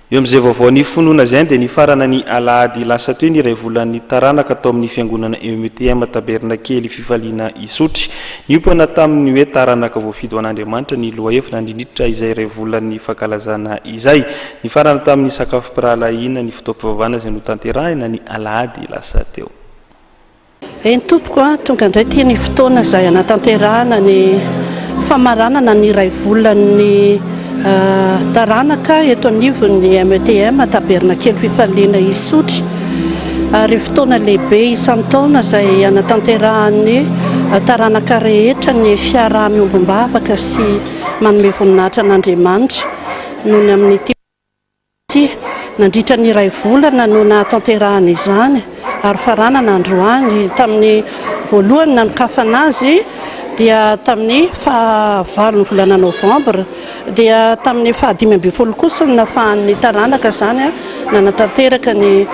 Eo amin'izay vaovaon'ny finoana izay dia nifarana ny alahady lasa teo ny iray volan'ny taranaka tao amin'ny fiangonana EMTM Tabernakely Fifaliana Isotry. Niompana tamin'ny hoe taranaka voafidy ho an'Andriamanitra ny lohahevitra nandritra izay iray volan'ny fankalazana izay. Nifarana tamin'ny sakafom-pirahalahiana ny fotoam-pivavahana izay notanterahina ny alahady lasa teo. Eny tompoko a, tonga indray ity ny fotoana izay hanatanterahana ny famaranana ny iray volan'ny taranaka eto anivon'ny METM Tabernakely Fifaliana Isotry ary fotoana lehibe isan-taona izay hanatanterahan'ny taranaka rehetra ny fiaraha-miombom-bavaka sy manome voninahitra an'Andriamanitra noho ny amin'ity Ity. Nandritra ny iray volana no nahatanterahana izany ary faranana androany. Tamin'ny voalohany nanokafana azy dia tamin'ny faha valon'ny volana novambra, dia tamin'ny faha 15 kosa no nahafahan'ny taranaka izany nanatanteraka ny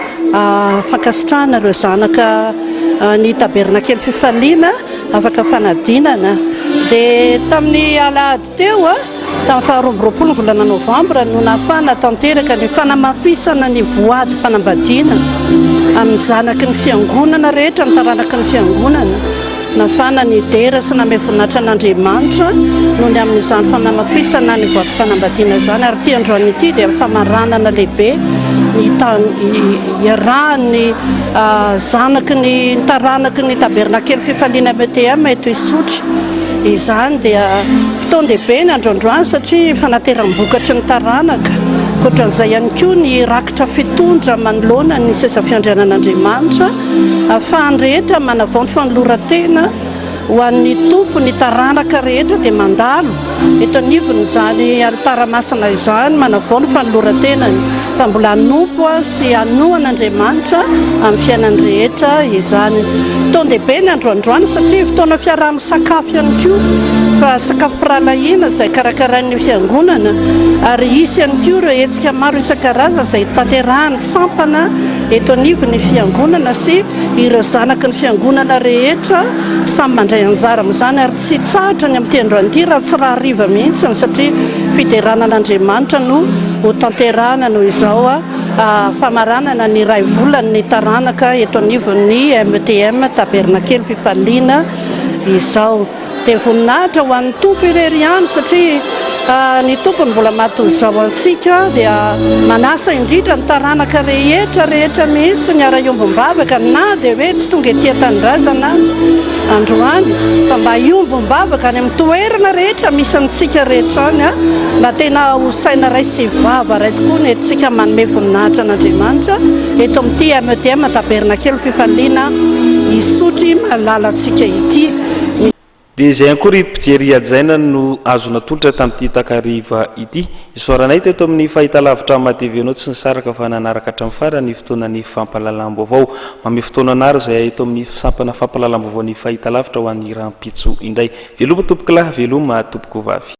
fankasitrahana ireo zanaka ny tabernakely fifaliana afaka fanadinana. Dia tamin'ny alahady Teo, tamin'ny faha 22 ny volana novambra no nahafahana tanteraka ny fanamafisana ny voadim-panambadiana amin'ny zanaky ny fiangonana rehetra, ny taranaky ny fiangonana. Nahafahana nidera sy namehy voninahitra an'Andriamanitra noho ny amin'izany fanamafisana ny voadim-panambadiana izany. Ary ity androany ity dia famaranana lehibe ny iarahan'ny zanaky ny taranaky ny tabernakely fifaliana METM eto Isotry. Izany dia fotoan-dehibe ny androandroany satria fanateram-bokatry ny taranaka. Ankoatran'izay ihany koa ny rakitra fitondra manoloana ny seza fiandrianan'Andriamanitra ahafahan'ny rehetra manavao ny fanoloran-tena ho an'ny Tompo. Ny taranaka rehetra dia mandalo eto anivon'izany alitara masina izany manavao ny fanoloran-tenany fa mbola hanompo sy hanohana Andriamanitra amin'ny fiainany rehetra izany. Fotoan-dehibe ny androandroany satria fotoana fiaraha-misakafo ihany koa fa sakafom-pirahalahiana izay karakarain'ny fiangonana ary hisy ihany koa ireo hetsika maro isan-karazany izay tanterahan'ny sampana eto anivon'ny fiangonana sy ireo zanaky ny fiangonana rehetra samy mandray anjara amin'izany ary tsy hitsahatra ny amin'ity androany ity raha tsy rahariva mihitsy satria fiderana an'Andriamanitra no ho tanterahana noho izao famaranana ny iray volan'ny taranaka eto anivon'ny METM Tabernakely Fifaliana izao. Dia voninahitra ho an'ny Tompo irery ihany satria ny Tompo no mbola maty ho izao antsika dia manasa indrindra ny taranaka rehetra rehetra mihitsy ny hiara-hiombom-bavaka na dia hoe tsy tonga ety an-tanindrazana aza androany fa mba hiombom-bavaka any amin'ny toerana rehetra misy antsika rehetra any mba tena ho saina iray sy vava iray tokoa ny entintsika manome voninahitra an'Andriamanitra eto amin'ity METM Tabernakely Fifaliana Isotry malalantsika ity. Dia izay ihany koa ry mpijery hajaina no azo natolotra tamin'ity takariva ity. Isaoranay teto amin'ny fahitalavitra Ama TV anao tsy nisaraka fa nanaraka hatramin'ny farany ny fotoanan'ny fampahalalam-baovao. Manome fotoana anaro izay eto amin'ny sampana fampahalalam-baovaon'ny fahitalavitra ho an'ny rahampitso indray. Veloma tompokolahy, veloma tompokovavy.